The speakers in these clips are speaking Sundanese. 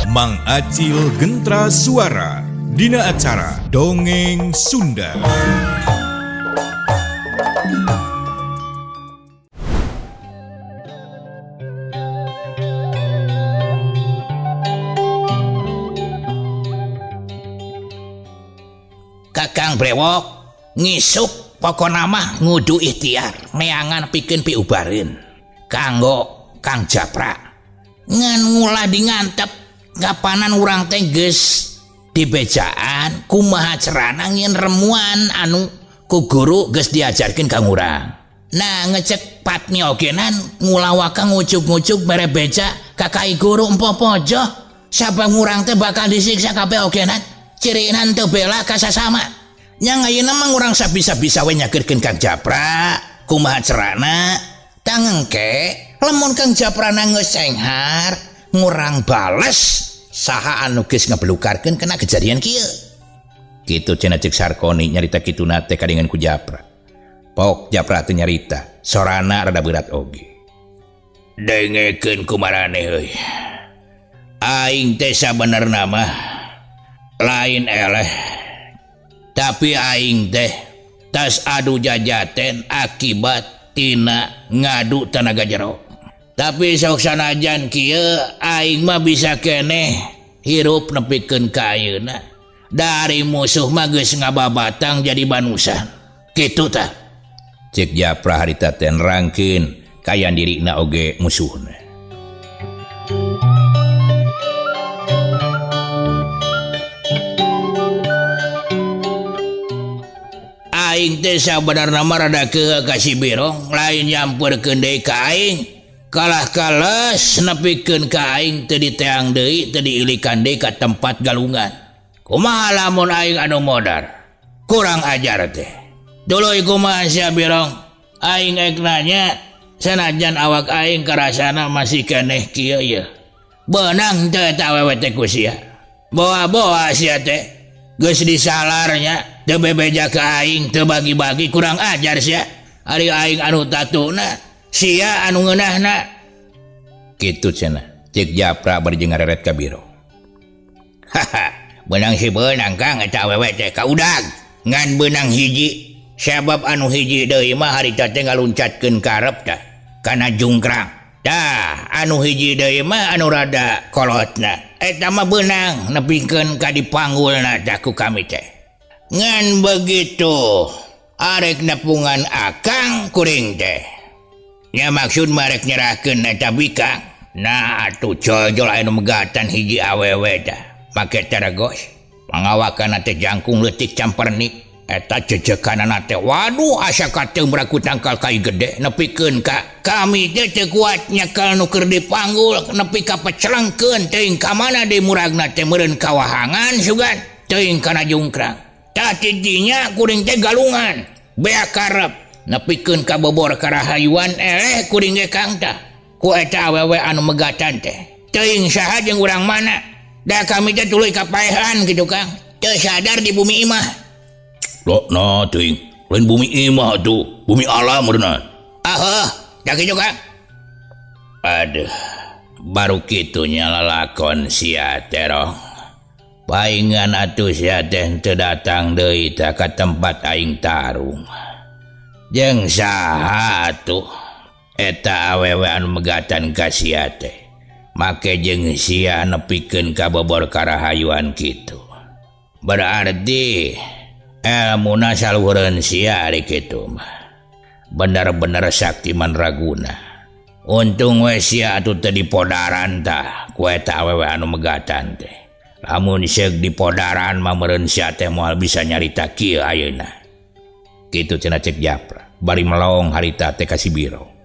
Mang Acil Gentra Suara Dina acara Dongeng Sunda. Kakang Brewok ngisuk pokona mah ngudu ikhtiar neangan pikeun piubareun kanggo Kang Japra ngan ngulah di ngantep kapanan urang teh geus dibejaan kumaha carana ngieun remuan anu ku guru geus diajarkeun ka urang. Nah ngecek patni ogenan ngulawaka ngucuk-ngucuk mere beja ka kai guru empo pojo sabab urang teh bakal disiksa kabeh ogenan cirinan teu bela ka sasama. Nya ayeuna mah urang sabisa-bisa we nyakeurkeun Kang Japra kumaha carana tangengke lamun Kang Japrana geus cenghar ngurang bales saha anu geus ngebelukarkeun kena kejadian kieu. Kitu cenah cek Sarkoni nyarita kituna teh kadingan ku Japra. Pok Japra teh nyarita sorana rada berat oge. Dengekeun kumaraneh euy. Aing teh sabenerna mah lain eleh. Tapi aing teh tas adu jajaten akibat tina ngadu tenaga jero. Tapi sok sanajan kieu aing mah bisa keneh hirup nepikeun ka ayeuna. Dari musuh mah geus ngababatang jadi banusan. Kitu tah. Cek Japra harita teh nerangkeun kayan dirina oge musuhna. Aing teh sabenerna mah rada keuheuh ka si Birong, lain nyamperkeun deui ka aing. Kalah kales nepikeun ka aing teu diteang deui, teu diilikan deui ka tempat galungan. Kumaha lamun aing anu modar? Kurang ajar teh. Tuluy kumaha sia Birong? Aing ek nanya, sanajan awak aing karasana masih keneh kieu ye. Beunang teu eta awewe teh ku sia. Boa-boa sia teh. Geus disalarnya, teu bebeja ka aing, teu bagi-bagi, kurang ajar sia. Ari aing anu tatuna, sia anu ngeunahna. Kitu cenah, cek Japra bari jeung ngareret ka Biro. Haha, beunang si beunang Kang eta awewe teh ka udag. Ngan beunang hiji, sabab anu hiji deui mah harita teh ngaluncatkeun karep tah kana jungkrang. Tah, anu hiji deui mah anu rada kolotna. Eta mah beunang nepikeun ka dipanggulna tah ku kami teh. Ngan begitu arek nepungan akang kuring teh. Nya maksud mah rek nyerahkeun eta bikang. Nah atuh jol-jol anu megatan hiji awewe tah. Make teregos pangawakan teh jangkung leutik campernik eta jejekanana teh waduh asa kateumrak ku tangkal kai gede nepikeun ka kami teh teu kuat nyekel nu keur dipanggul nepi ka pecelengkeun teuing ka mana deui muragna teh meureun kawahangan sugan teuing kana jungkrang tah tidinya kuring teh galungan beak karep nepikeun ka bobor karahayuan eleh kuring ge Kang tah ku eta awewe anu megatan teh teuing saha jeung urang mana. Da kami teh tuluy kapaehan gitu Kang. Teu sadar di bumi imah. Loh, nah teuing. Lain bumi imah tuh, bumi alam meureunna. Ah, da kitu Kang. Aduh, baru kitu nya lalakon sia teh roh. Paingan atuh sia teh teu datang deui tah ka tempat aing tarung. Jeung saha atuh eta awewe anu megatan ka sia teh. Make jeung sia nepikeun ka bobor karahayuan kitu. Berarti elmuna saluhureun sia ari kitu mah. Bener-bener sakti mandraguna. Untung we sia atuh teu dipodaran tah ku eta awewe anu megatan teh. Lamun seuk dipodaran mah meureun sia teh moal bisa nyarita kieu ayeuna. Kitu cenah cek Japra bari melong harita teh ka si Biro.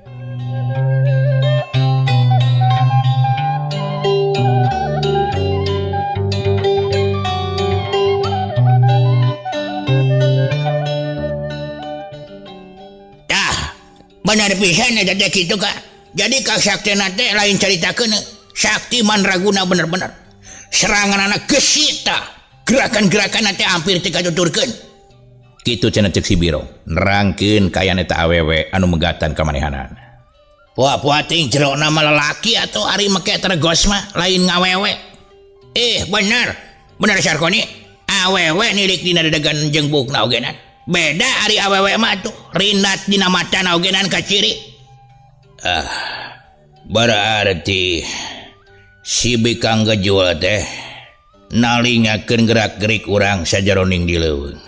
Benar pisan eta teh kitu Kak. Jadi kasaktena teh lain caritakeun sakti mandraguna bener-bener. Seranganana gesit tah. Gerakan-gerakan teh hampir teu katuturkeun. Kitu cenah cek si Biro, nerangkeun kaayaan eta awewe anu megatan ka manehanana. Poa-poa teuing jerona mah lalaki atuh ari make teregos mah lain ngawewe. Eh bener bener Sarkoni awewe nilik dina dedegan jeung buukna ogenan beda ari awewe mah tuh rinat dina matana ogenan kaciri. Ah berarti si bikang gejul teh nalingakeun gerak-gerik urang sajaroning di leuweung.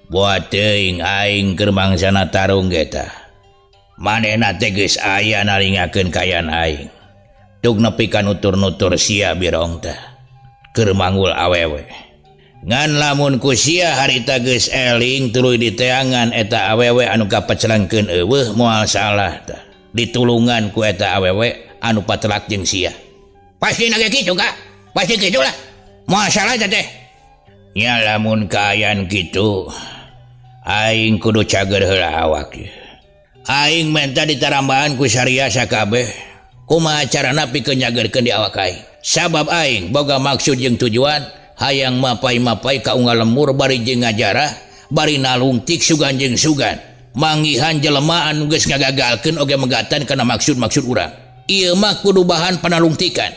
Buat teuing aing keur mangsana tarung ge tah. Manehna teh geus aya nalingakeun kaayaan aing. Tug nepi ka nutur-nutur sia birong teh keur manggul awewe. Ngan lamun ku sia harita geus eling tuluy diteangan eta awewe anu kapecelengkeun eueuh moal salah tah. Ditulungan ku eta awewe anu patelak jeung sia. Pasti na ge kitu ka? Pasti kitu lah. Moal salah teh teh. Nya lamun kaayaan kitu aing kudu cager heula awak ieu. Aing menta ditarambahan ku syariah sakabeh. Kumaha carana pikeun nyagerkeun di awak aing. Sabab aing boga maksud jeung tujuan hayang mapai-mapai ka unggal lembur bari jeung ngajarah bari nalungtik sugan jeung sugan manggihan jelema anu geus ngagagalkeun oge megatan kana maksud-maksud urang. Ieu mah kudu bahan panalungtikan.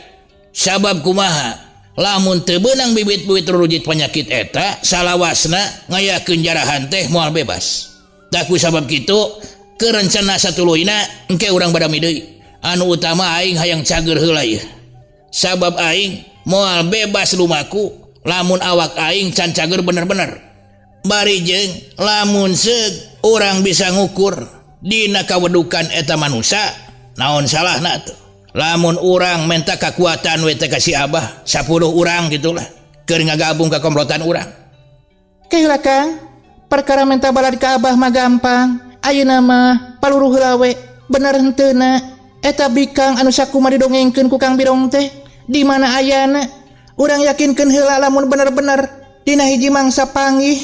Sabab kumaha lamun teu beunang bibit-bibit rurujit penyakit eta salawasna ngayakeun jarahan teh moal bebas. Tah ku sabab kitu keur rencana satuluyna engke urang badami deui. Anu utama aing hayang cager heula ieu. Sabab aing moal bebas lumaku lamun awak aing can cager bener-bener. Bari jeung lamun seug urang bisa ngukur dina kawedukan eta manusa naon salahna tuh. Lamun urang menta kakuatan we teh ka si Abah 10 urang gitulah keur ngagabung ka komplotan urang. Keula Kang, perkara menta balad ka Abah mah gampang. Ayeuna mah paluruh heula we bener henteuna eta bikang anu sakumaha didongengkeun ku Kang Birong teh di mana ayana? Urang yakinkeun heula lamun bener-bener dina hiji mangsa panggih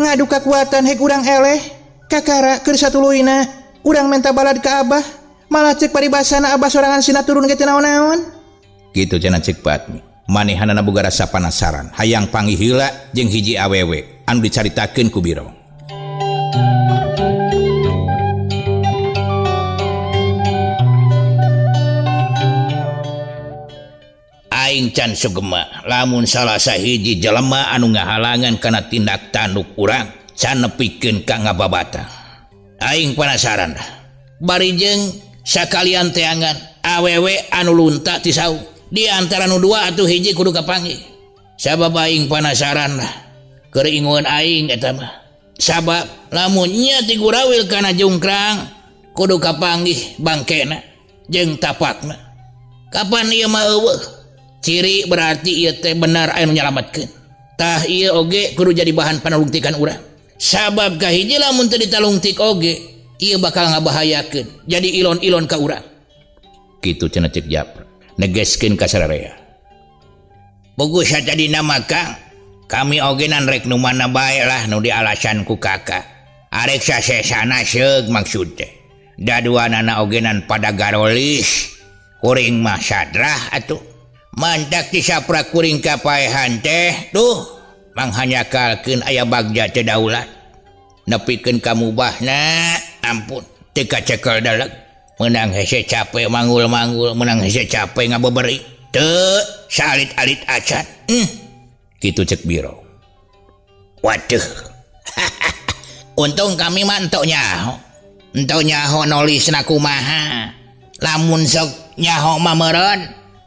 ngadu kakuatan hek urang eleh kakara keur satuluyna urang menta balad ka Abah malah cek paribasana Abah sorangan sina turun ge teu naon-naon. Kitu cenah cek Patmi. Manehanana boga rasa panasaran hayang panggih heula jeung hiji awewe anu dicaritakeun ku Birong. Aing can sugema lamun salah sahiji jelema anu ngahalangan kana tindak tanduk urang can nepikeun ka ngababatang. Aing panasaran bari jeung sakalian teangan awewe anu lunta ti saung. Di antara nu dua atuh hiji kudu kapanggih. Sabab aing panasaran lah keur ingueun aing eta mah. Sabab lamun nya ti gurawil kana jungkrang kudu kapanggih bangkena jeung tapakna. Kapan ieu mah eueuh? Ciri berarti ieu teh benar aya nu nyalametkeun. Tah ieu oge kudu jadi bahan panalungtikan urang. Sabab kahiji lamun teu ditalungtik oge ieu bakal ngabahayakeun jadi ilon-ilon ka urang. Kitu cenah cek Japra negeskeun ka sararea. Bogus tadi nama Kang, kami oge nan rek nu mana bae lah nu dialasan ku kakak. Arek sasesana seug maksud teh. Da duanana oge nan pada garolis. Kuring mah sadrah atuh. Mantak disaprak kuring kapaehan teh duh manghanyakalkeun aya bagja teu daulat. Nepikeun ka mubahna ampun teu kacekel daleg. Meunang hese capek manggul-manggul, meunang hese capek ngabeberi. Teu salit-alit acan. Kitu cek Biro. Waduh. Untung kami mah entok nyaho. Entok nyaho nolisna kumaha. Lamun sok nyaho mah meureun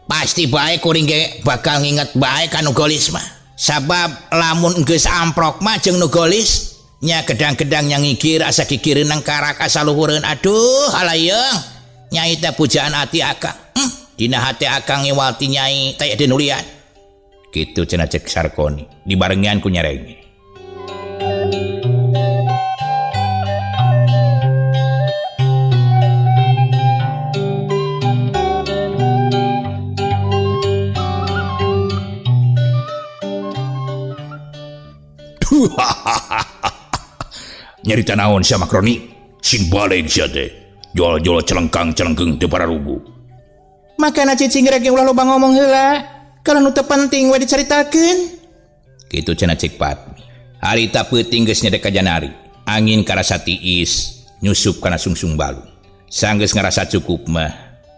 pasti bae kuring ge bakal nginget bae ka nu golis mah. Sabab lamun geus amprok mah jeung nu golis nya gedang-gedang nya ngikir asa kikireun nang karak asa luhureun. Aduh halayeung nyai teh pujaan ati akang. Dina hate akang ngiwal ti nyai teh dinulian. Kitu cenah cek Sarkoni dibarengan ku nyarenge. Nyarita naon sia Makroni? Sing balik sia teh. Jual-jual celengkang-celengkeung teu pararugu. Makana cicing rek ulah loba ngomong heula. Kalau nu teu penting we dicaritakeun. Kitu cenah cek Patmi. Harita peuting geus nyedek ka janari. Angin karasa tiis nyusup kana sungsung balung. Sanggeus ngarasa cukup mah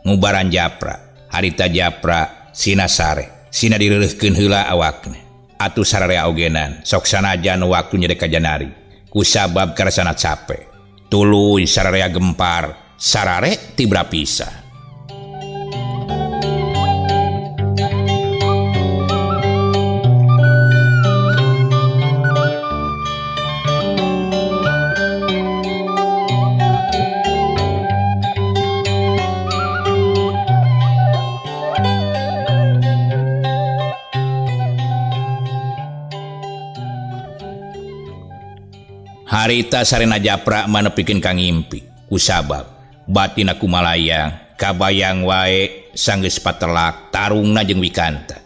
ngubaran japra. Harita japra sina sare. Sina direureuhkeun heula awakna. Atuh sararea ogenan sok sanajan waktu nyedek ka janari ku sabab karasana cape. Tuluy sararea gempar, sarare tibra pisah. Harita sarena japra manepikeun ka ngimpi kusabab batin aku malayang kabayang wae sanggeus patelak tarungna jeung Wikanta.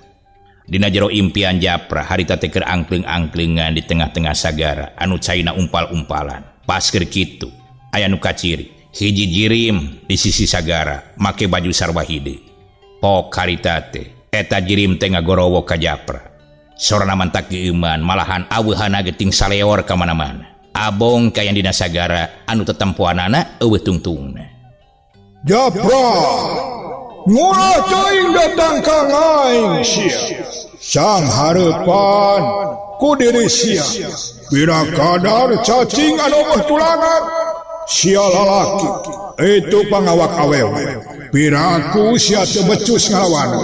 Dina jero impian japra harita teh keur angkleung-angkleungan di tengah-tengah sagara anu caina umpal-umpalan. Pas keur kitu aya nu kaciri hiji jirim di sisi sagara make baju sarwa hideu. Pok harita teh eta jirim teh ngagorowo ka japra. Sorana mantak geuman malahan aweuhana geuting saleor ka mana-mana. Abong kayan dina sagara anu tetempoanana eueuh tungtungna. Japra, ngulah teuing datang ka aing sia. Sang hareupan ku diri sia. Bira kadar cacing anu meuh tulangan. Sia lalaki, itu pangawak awewe. Piraku sia teu becus ngalawan.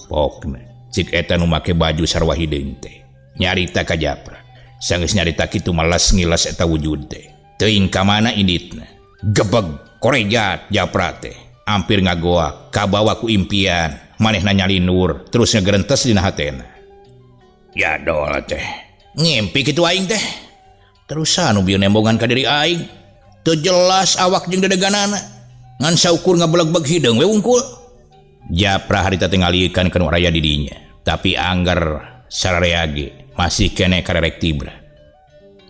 Pokna, cik eta nu make baju sarwa hideung teh. Nyarita ka Japra. Sanggeus nyarita kitu malas ngilas eta wujud teh. Teuing ka mana inditna. Gebeg korejat Japra teh. Ampir ngagoak kabawa ku impian. Manehna nyalinur terus ngegerentes dina hatena. Ya dola teh. Ngimpi kitu aing teh. Terusan nu bieu nembongan ka diri aing. Teu jelas awak jeung dedeganana. Ngan saukur ngabelegbeg hideung we wungkul. Japra harita teh ngaliekan ka nu araya di dinya. Tapi angger sararea ge masih kene karerek tibra.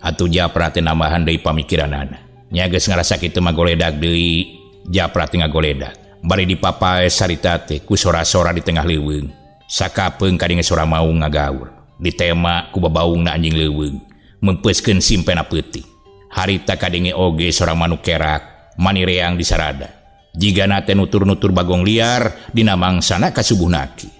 Atuh Japra teh nambahan deui pamikiranana. Nya geus ngarasa kitu mah goledak deui, Japra teh ngagoledak. Bari dipapae sarita teh ku sora-sora di tengah leuweung. Sakapeung kadenge sora maung ngagaur. Ditema ku babaungna anjing leuweung, mempeuskeun simpena peuting. Harita kadenge oge sora manuk kerak, manireang di sarada. Jigana teh nutur-nutur bagong liar dina mangsana ka subuh naki.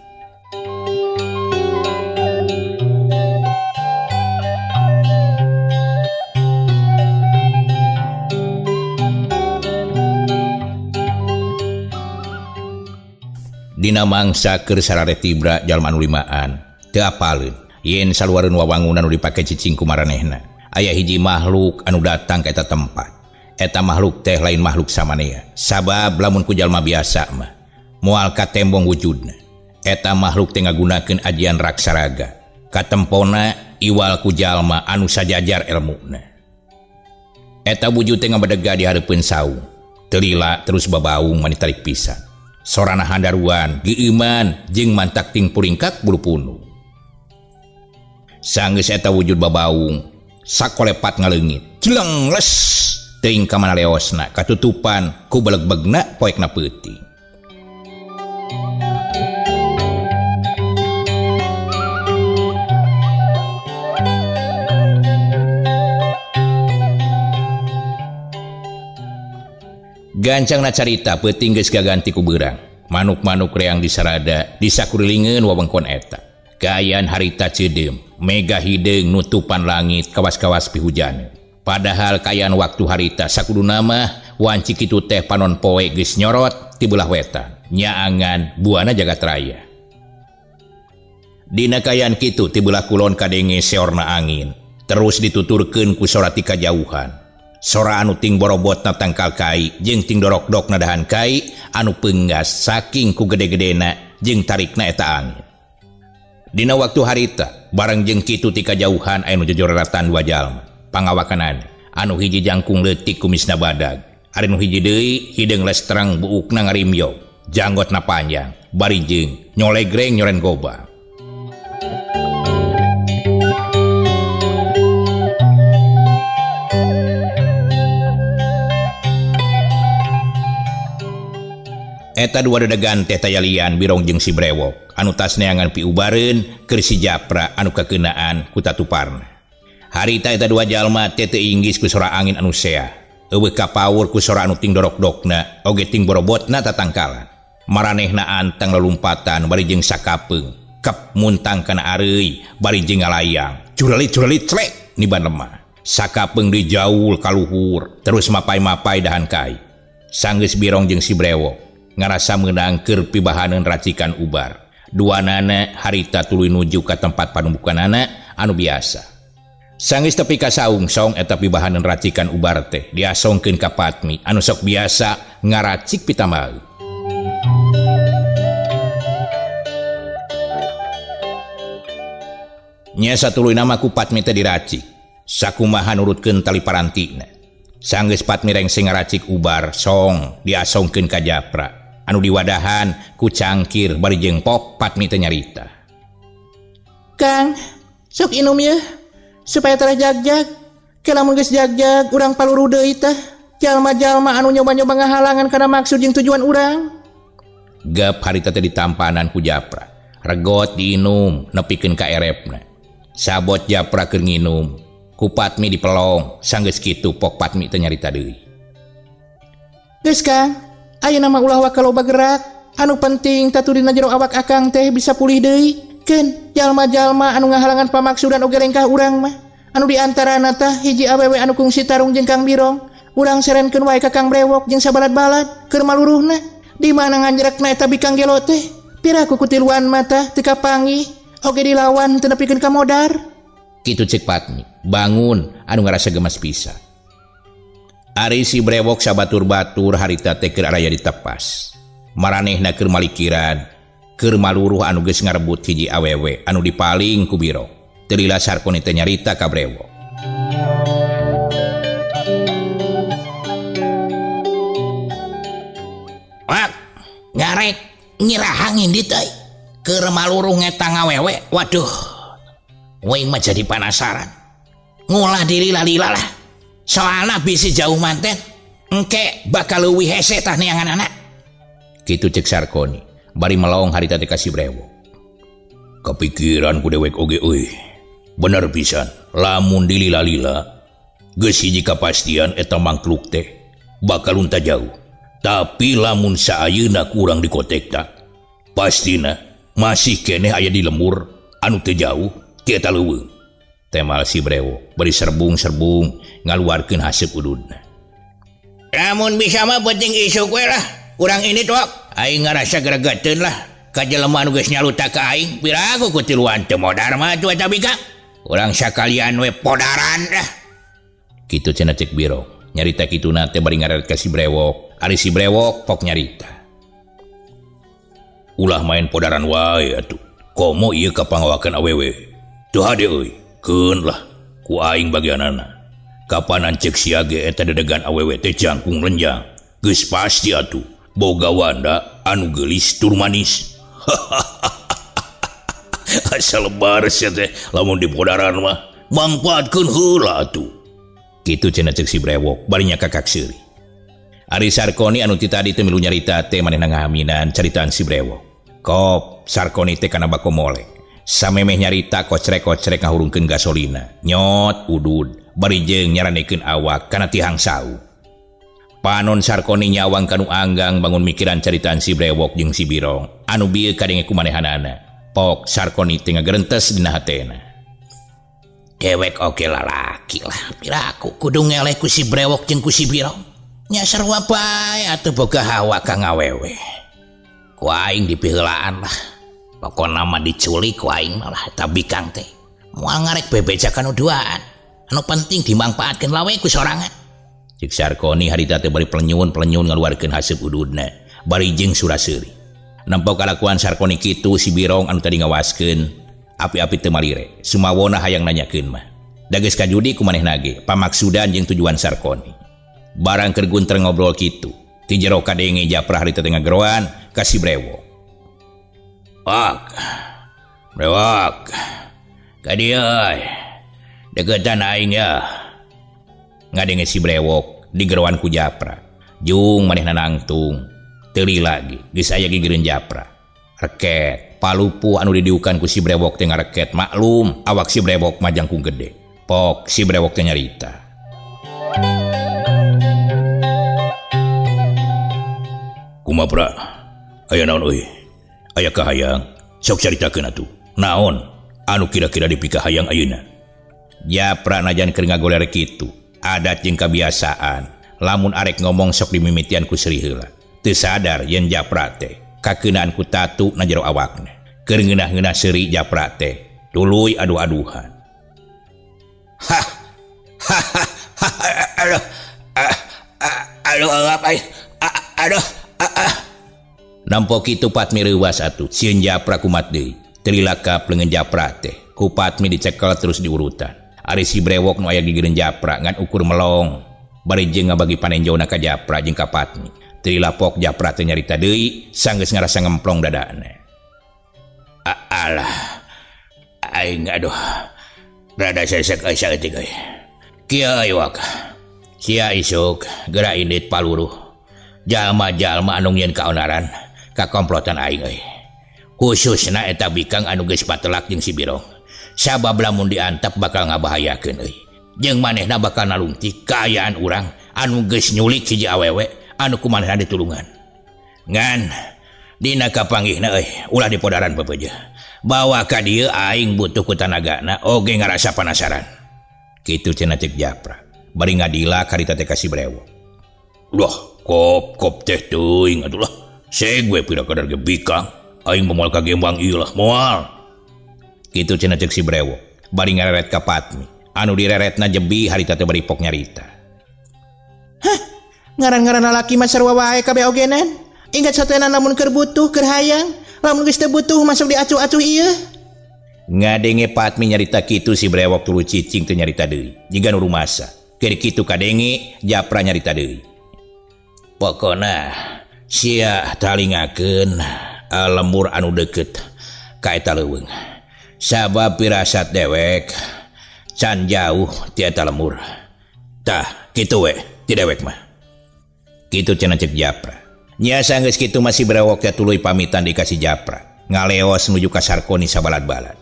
Dina mangsa keur sarare tibra jalma anu limaan teu apaleun yen saluareun wawangunan nu dipake cicing ku maranehna aya hiji makhluk anu datang ka eta tempat. Eta makhluk teh lain makhluk samanea sabab lamun ku jalma biasa mah moal katembong wujudna. Eta makhluk teh ngagunakeun ajian raksaraga katempona iwal ku jalma anu sajajar elmuna. Eta wujud teh ngabedega di hareupeun saung teu lila terus babaung mani tarik pisan. Sorana handaruan, geueuman jeung mantak ting puringkak bulu punu. Sanggeus eta wujud babaung, sakolepat ngaleungit. Jeleng les teuing ka mana leosna katutupan ku belegbegna poekna peuting. Gancangna carita peuting geus gaganti ku beurang. Manuk-manuk reang disarada disakurilingeun wewengkon eta. Kaayaan harita ceudeum, mega hideung nutupan langit kawas-kawas pihujan. Padahal kaayaan waktu harita sakuduna mah wanci kitu teh panon poe geus nyorot ti beulah wetan. Nyaangan buana jagat raya. Dina kaayaan kitu ti beulah kulon kadenge seorna angin, terus dituturkeun ku sora ti kajauhan. Sora anu ting borobotna tangkal kai jeung ting dorok-dok nadahan kai anu peunggas saking ku gede-gedena jeung tarikna eta angin. Dina waktu harita bareng jeung kitu ti kajauhan aya nu jojoratan dua jalma pangawakanana anu hiji jangkung leutik kumisna badag ari nu hiji deui hideung lestrang buukna ngarimyo janggotna panjang bari jeung nyolegreng nyoren goba. Eta dua dedegan teh tayalian Birong jeung si Brewok anu tas neangan piubareun keur si Japra anu kakeunaan ku tatuparna. Harita eta dua jalma teh teu inggis ku sora angin anu sea. Eueuh kapaur ku sora anu ting dorok-dokna oge ting borobotna tatangkalan. Maranehna anteng lelumpatan bari jeung sakapeung. Kep muntang kana areuy bari jeung ngalayang. Curelit-curelit clek niban lemah. Sakapeung deui jaul ka luhur terus mapai-mapai dahan kai. Sanggeus Birong jeung si Brewok ngarasa meunang keur pibahaneun racikan ubar. Duanana harita tuluy nuju ka tempat panumbukanana anu biasa. Sanggeus tepi ka saungsong eta pibahaneun racikan ubar teh diasongkeun ka Patmi anu sok biasa ngaracik pitambal. Nya satuluyna mah ku Patmi teh diracik. Sakumaha nurutkeun tali parantina. Sanggeus Patmi rengse ngaracik ubar song diasongkeun ka Japra anu diwadahan ku cangkir bari jeung pok Patmi teh nyarita. Kang, sok inum yeuh supaya tara jagjag. Ke lamun geus jagjag urang paluruh deui tah. Jalma-jalma anu nyoba-nyoba ngahalangan kana maksud jeung tujuan urang. Gep harita teh ditampanan ku Japra. Regot diinum nepikeun ka erepna. Sabot Japra keur nginum. Ku Patmi dipelong, sanggeus kitu pok Patmi teh nyarita deui. Geus Kang, ayeuna mah ulah waka loba gerak. Anu penting tatu dina jero awak akang teh bisa pulih deui. Keun jalma-jalma anu ngahalangan pamaksudan oge lengkah urang mah. Anu di antarana tah hiji awewe anu kungsi tarung jeung Kang Birong. Urang serenkeun wae ka Kang Brewok jeung sabalad-balad keur maluruhna. Di mana nganjrekna eta bikang gelo teh? Piraku kutiluan mata teu kapanggih oge dilawan teu nepikeun ka modar. Kitu ceuk Patmi, bangun anu ngarasa gemas pisan. Ari si Brewok sabatur-batur harita teh keur araya ditepas. Maranehna keur malikiran, keur maluruh anu geus ngarebut hiji awewe anu dipaling ku Birong. Teu lila Sarkoni teh nyarita ka Brewok. Wak, ngarek nyirahang indi teh keur maluruh ngetang awewe. Waduh. Wing mah jadi penasaran. Ngulah diri lalila lah. Soalna bisi jauh manten. Engke bakal leuwih hese tah neangan anak. Kitu cek Sarkoni. Bari melong harita teh ka si Brewok. Kepikiran ku dewek oge euy. Bener pisan, lamun dilila-lila geus hiji kapastian eta mangkluk teh bakal unta jauh. Tapi lamun saayeuna kurang dikotekta, pastina masih keneh aya di lemur anu teu jauh ti eta leuweung. Temal si Brewok bari serbung-serbung ngaluarkeun haseup ududna. Lamun bisa mah penting isuk we lah. Urang ini tuh aing ngarasa gregeteun lah. Ka jelema anu geus nyaluta ka aing, piraku ku tiluan teu modar mah atuh eta bika. Urang sakalian we podaran dah. Kitu cenah cek Birong. Nyarita kituna teh bari ngareret ka si Brewok. Ari si Brewok pok nyarita. Ulah main podaran wae atuh. Komo ieu ka pangawakeun awewe. Teu hade euy. Keun lah ku aing bagianana. Kapanan cek sia ge eta dedegan awewe teh jangkung lenjang. Geus pasti atuh boga wanda anu geulis tur manis. Asa lebar sia teh lamun di podaran mah mangpaatkeun heula atuh. Kitu cenah cek si Brewok bari nyakakak seuri. Ari Sarkoni anu ti tadi teh milu nyarita teh manehna ngahaminan caritaan si Brewok. Kop Sarkoni teh kana bako mole. Samemeh nyarita kocrek-kocrek ngahurungkeun gasolina. Nyot udud bari jeung nyaranekeun awak kana tihang sau. Panon Sarkoni nyawang kanu anggang bangun mikiran caritaan si Brewok jeung si Birong anu bieu kadenge ku manehanana. Pok Sarkoni teh ngagerentes dina hatena. Dewek oge lalaki lah, piraku kudu ngeleh ku si Brewok jeung ku si Birong. Nya sarua bae atuh boga hawa ka ngawewe. Ku aing dipiheulaan lah. Pokona mah diculik ku aing malah eta bikang teh. Moal ngarek bebeja kanu duaan. Anu penting dimangpaatkeun lawe ku sorangan. Cek Sarkoni harita teh bari pelenyun-pelenyun ngaluarkeun haseup ududna bari jeung suraseuri. Nempo kalakuan Sarkoni kitu si Birong anu tadi ngawaskeun api-api teu malire. Sumawona hayang nanyakeun mah. Da geus kajudi ku manehna ge pamaksudan jeung tujuan Sarkoni. Barang keur gunter ngobrol kitu, ti jero kadenge Japra harita teh ngageroan ka si Brewok. Wak, Brewok, ka dieu euy. Deukeutan aing ya. Ngadenge si Brewok digeroan ku Japra. Jung manehna nangtung. Teu lila ge geus aya gigireun Japra. Reket, palupuh anu didiukan ku si Brewok teh ngareket maklum awak si Brewok mah jangkung gede. Pok si Brewok teh nyarita. Kumaha Pra? Aya naon euy? Aya kahayang Sok caritakeun atuh. Naon anu kira-kira dipikahayang ayeuna? Japra najan keur ngagoler kitu, adat jeung kabiasaan. Lamun arek ngomong sok dimimitian ku seuri heula. Teu sadar yen Japra teh kakeunaan ku tatu na jero awakna. Keur ngeunah-ngeunah seuri Japra teh tuluy adu-aduhan. Hah. Aduh. Aduh, aduh. Nampo kitu Patmi reuwas atuh, sieun Japra kumat deui. Teu lilakap leungeun Japra teh. Ku Patmi dicekel terus diurutan. Ari si Brewok nu aya gigireun Japra ngan ukur melong. Bari jeung ngabagi panenjona ka Japra jeung ka Patmi. Teu lilapok Japra teh nyarita deui, sanggeus ngarasa ngemplong dadana. Alah. Aing aduh. Rada sesek euy saeutik euy. Kieu euy wak. Sia isuk geura indit paluruh. Jalma-jalma anu nyieun kaonaran ka komplotan aing euy. Khususna eta bikang anu geus patelak jeung si Birong. Sabab lamun diantap bakal ngabahayakeun euy. Jeung manehna bakal nalungtik kaayaan urang anu geus nyulik hiji awewe anu ku manehna ditulungan. Ngan dina kapanggihna euy ulah dipodaran pepeje. Bawa ka dieu aing butuh ku tanagana oge ngarasa panasaran. Kitu cenah cek Japra. Bari ngadila karita teh ka si Brewok. Loh, kop teh teuing atuh lah. Seg we pira kadar ge bikang. Aing moal ka gembang ieu lah, moal. Kitu cenah cek si Brewok. Bari ngareret ka Patmi. Anu direretna jebi harita teh bari pok nyarita. Hah, ngaran-ngaran lalaki mah sarua wae kabeh ogenan. Ingat satena lamun keur butuh keur hayang, lamun geus teu butuh masuk diacuh-acuh ieu. Ngadenge Patmi nyarita kitu si Brewok tuluy cicing teu nyarita deui. Jiga nu rumasa. Keur kitu kadenge Japra nyarita deui. Pokona sia talingakeun lembur anu deukeut ka eta leuweung. Sabab pirasat dewek can jauh ti eta lembur. Tah kitu we ti dewek mah. Kitu cenah cek Japra. Nya sanggeus kitu mah si Brewok teh tuluy pamitan di ka si Japra. Ngaleos nuju ka Sarkoni sabalad-balad.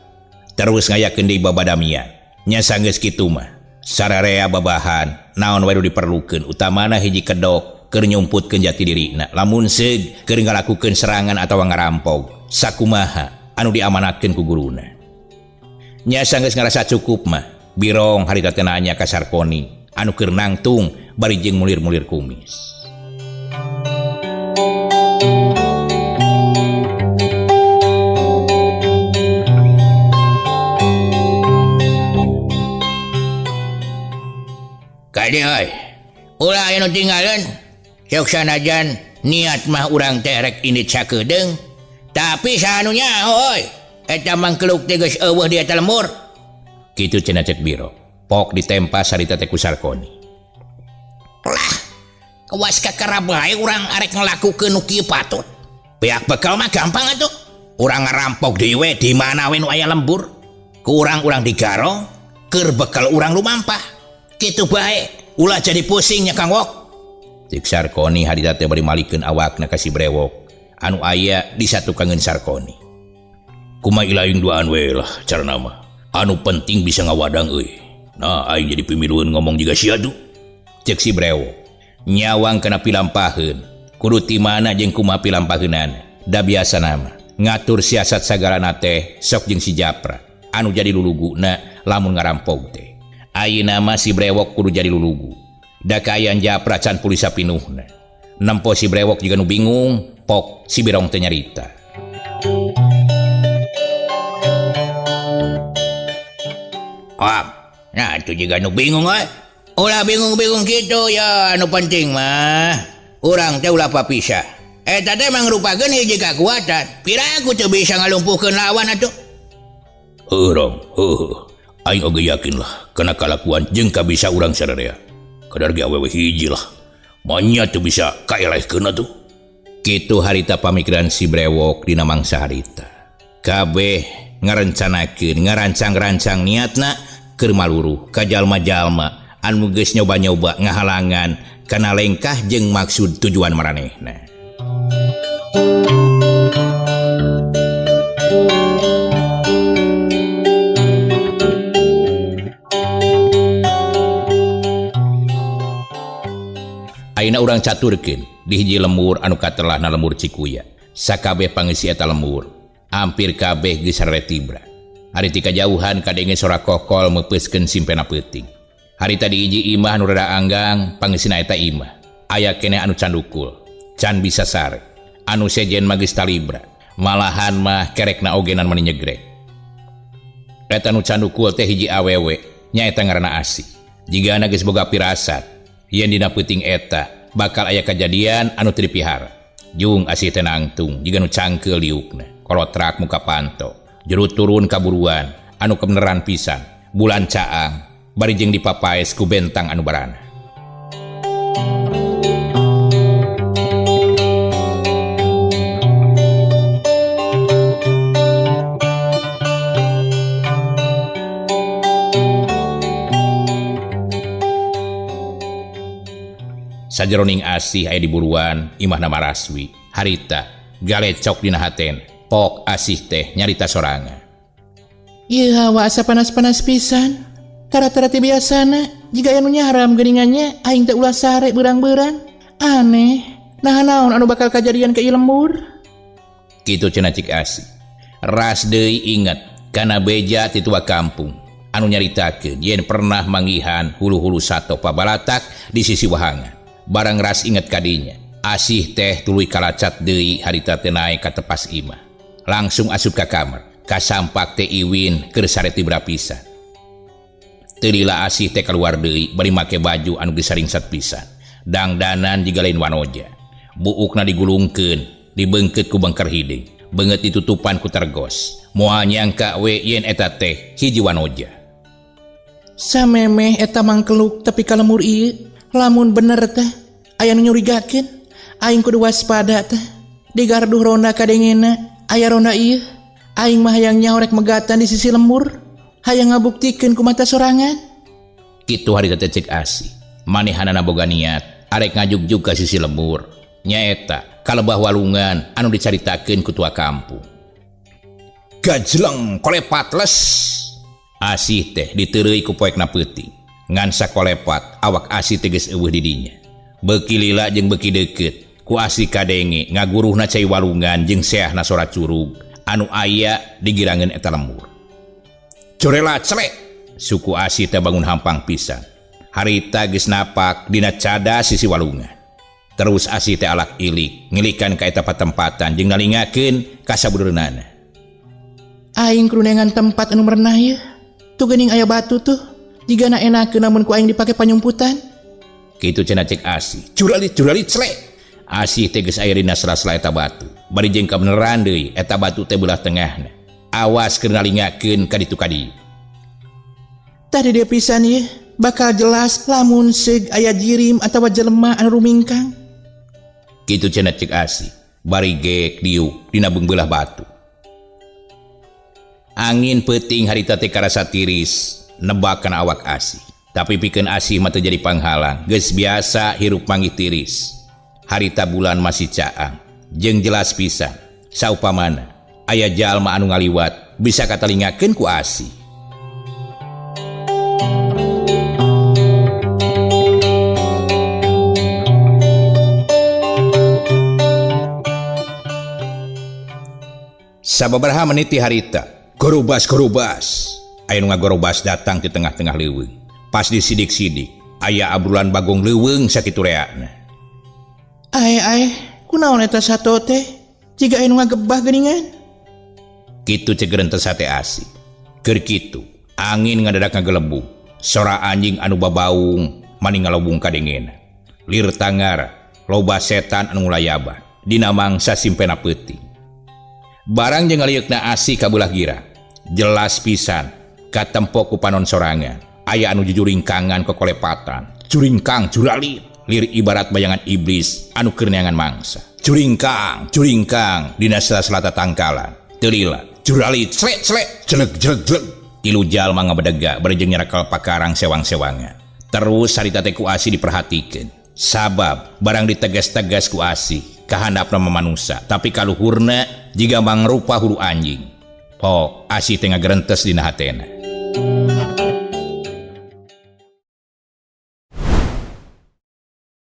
Terus ngayakeun deui babadamian. Nya sanggeus kitu mah sararea babahan naon wae nu diperlukeun utamana hiji kedok keur nyumputkeun jati dirina. Lamun seug keur ngalakukeun serangan atawa ngarampog sakumaha anu diamanatkeun ku guruna. Nya sanggeus ngarasa cukup mah Birong harita teh nanya ka Sarkoni anu keur nangtung bari jeung mulir-mulir kumis. Kade euy, ulah aya nu tinggalin. Sok sanajan niat mah urang teh rek indit sakedeung, tapi saha nu nyaho euy, eta mangkeluk teh geus eueuh di eta lembur. Kitu cenah cek Biro. Pok ditempa sarita teh ku Sarkoni. Lah, kawas kakara bae urang arek nglakukeun nu kieu patut. Pihak bekal mah gampang atuh. Urang ngarampok deui we di mana we nu aya lembur. Ku urang-urang digarong, keur bekal urang lumampah. Kitu bae, ulah jadi pusing nya Kang Wok. Cek Sarkoni harita teh bari malikeun awakna ka si Brewok anu aya di satukangeun Sarkoni. Kumaha ilaing duaan we lah carana mah. Anu penting bisa ngawadang euy. Nah, aing jadi pimilueun ngomong jiga sia tuh. Cek si Brewok. Nyawang kana pilampaheun. Kudu ti mana jeung kumaha pilampaheunana. Da biasana mah ngatur siasat sagalana teh sok jeung si Japra anu jadi luluguna lamun ngarampog teh. Ayeuna mah si Brewok kudu jadi lulugu. Da kaayaan Japra can pulih sapinuhna. Nempo si Brewok juga nu bingung, pok si Birong teh nyarita. Ah, nah itu juga nu bingung euy. Ulah bingung-bingung kitu ya, anu penting mah urang teh ulah papisah. Eta teh mangrupakeun hiji kakuatan. Piraku teu bisa ngalumpuhkeun lawan atuh. Heuh Rong, heuh. Aing oge yakin lah kana kalakuan jeung kabisa urang sararea. Kadar ge awewe hiji lah. Manya teu bisa kaelehkeun atuh. Kitu harita pamikiran si Brewok dina mangsa harita. Kabeh ngarencanakeun, ngarancang-rancang niatna keur maluruh ka jalma-jalma anu geus nyoba-nyoba ngahalangan kana lengkah jeung maksud tujuan maranehna. Ayeuna urang caturkeun di hiji lembur anu katelahna lembur Cikuya. Sakabeh pangeusi eta lembur Ampir kabeh geus saretibra. Ari ti kajauhan kadenge sora kokol meupeuskeun simpena peuting. Harita di hiji imah nu rada anggang pangeusina eta imah. Aya keneh anu candukul, can bisa sare. Anu sejen mah geus talibra. Malahan mah kerekna ogenan mani nyegrek. Eta nu candukul teh hiji awewe, nyaeta ngaranna Asih. Jigana geus boga pirasat yen dina peuting eta bakal aya kajadian anu teu dipihara. Jung Asih teh nangtung jiga nu cangkeul liukna. Kolotrak muka panto. Jero turun kaburuan anu kebeneran pisan. Bulan caang bari jeung dipapaes ku bentang anu barana. Sajeroning Asih aya di buruan imahna Maraswi. Harita galecok dina haten. Pok Asih teh nyarita sorangan. Ieu hawa asa panas-panas pisan. Tara-tara ti biasana jiga aya nu nyaram geuningannya aing teh ulah sare beurang-beurang. Aneh, naha naon anu bakal kajadian ka ieu lembur? Kitu cenah cik Asih. Ras deui inget kana beja ti tua kampung anu nyaritakeun yen pernah manggihan hulu-hulu sato pabalatak di sisi wahangan. Barang ras inget kadinya, Asih teh tuluy kalacat deui harita teh naek ka tepas imah. Langsung asup ka kamar, kasampak teh Iwin keur sare tibra pisan. Teu lila Asih teh kaluar deui bari make baju anu geus saringsat pisan. Dangdanan jiga lain wanoja. Buukna digulungkeun, dibeungkeut ku bengker hideung, beungeut ditutupan ku tergos. Moal nyangka we yen eta teh hiji wanoja. Samemeh eta mangkeluk tepi ka lemur ieu, lamun bener teh aya nu nyurigakeun, aing kudu waspada teh. Di garduh ronda kadengena aya ronda ieu, aing mah hayang nyaho rek megatan di sisi lembur, hayang ngabuktikeun ku mata sorangan. Kitu harita teh cek Asih. Manehanana boga niat arek ngajugjug ka sisi lembur. Nyaeta kalebah walungan anu dicaritakeun ku tua kampung. Gajleng kolepat les. Asih teh diteureuy ku poekna peuting. Ngan sakolepat awak Asih teh geus eueuh di dinya. Beuki lila jeung beuki deukeut ku Asih kadenge ngaguruhna cai walungan jeung seahna sora curug anu aya di girangeun eta lembur. Corela celek suku Asih teh bangun hampang pisan. Harita geus napak dina cada sisi walungan. Terus Asih teh alak ilik ngilikan ka eta patempatan jeung nalingakeun ka sabudeurna. Aing kurunengan tempat anu merenah ieu. Tuh geuning aya batu tuh. Jigana enakeun lamun ku aing dipake panyumputan. Kitu cenah cek Asih. Curalit curalit celek. Asih teh geus aya dina sela-sela eta batu. Bari jeung kabeneran deui eta batu teh beulah tengahna. Awas keur nalingakeun ka ditu ka dieu. Tadi dia pisan ieu bakal jelas lamun seug aya jirim atawa jelema anu rumingkang. Kitu cenah cek Asih. Bari geek diuk dina beungbelah batu. Angin peuting harita teh karasa tiris nebak kana awak Asih. Tapi pikeun Asih mah teu jadi panghalang. Geus biasa hirup manggih tiris. Harita bulan masih caang jeung jelas pisan. Saupamana aya jalma anu ngaliwat bisa katalingakeun ku Asih. Sababaraha menit ti harita, gorobas-gorobas. Aya nu ngagorobas datang di tengah-tengah leuweung. Pas disidik-sidik, aya abrulan bagong leuweung sakitu reana. Ae ae, kunaon eta sato teh? Jiga aya nu ngagebah geuningan. Kitu cegeren teh sate Asih. Keur kitu, angin ngadadak ngagelebug. Sora anjing anu babaung mani ngalobung kadengena. Lir tangar, loba setan anu ngulayaban. Dina mangsa simpena peuting. Barang jeung ngalieukna Asih ka beulah gira. Jelas pisan katempo ku panon sorangan. Aya anu jujuringkangan kokolepatan. Juringkang juralit. Lir ibarat bayangan iblis anu keur neangan mangsa. Juringkang, juringkang dina sela-sela tatangkalan. Teu lila, juralit slek slek, jelek jelek jelek. Tilu jalma ngabedega bari jeung nyerekel pakarang sewang-sewangan. Terus harita teh ku Asih diperhatikeun. Sabab barang ditegas-tegas ku Asih kahandapna mah manusa, tapi kaluhurna jiga mangrupa hulu anjing. Pok Asih teh ngagerentes dina hatena.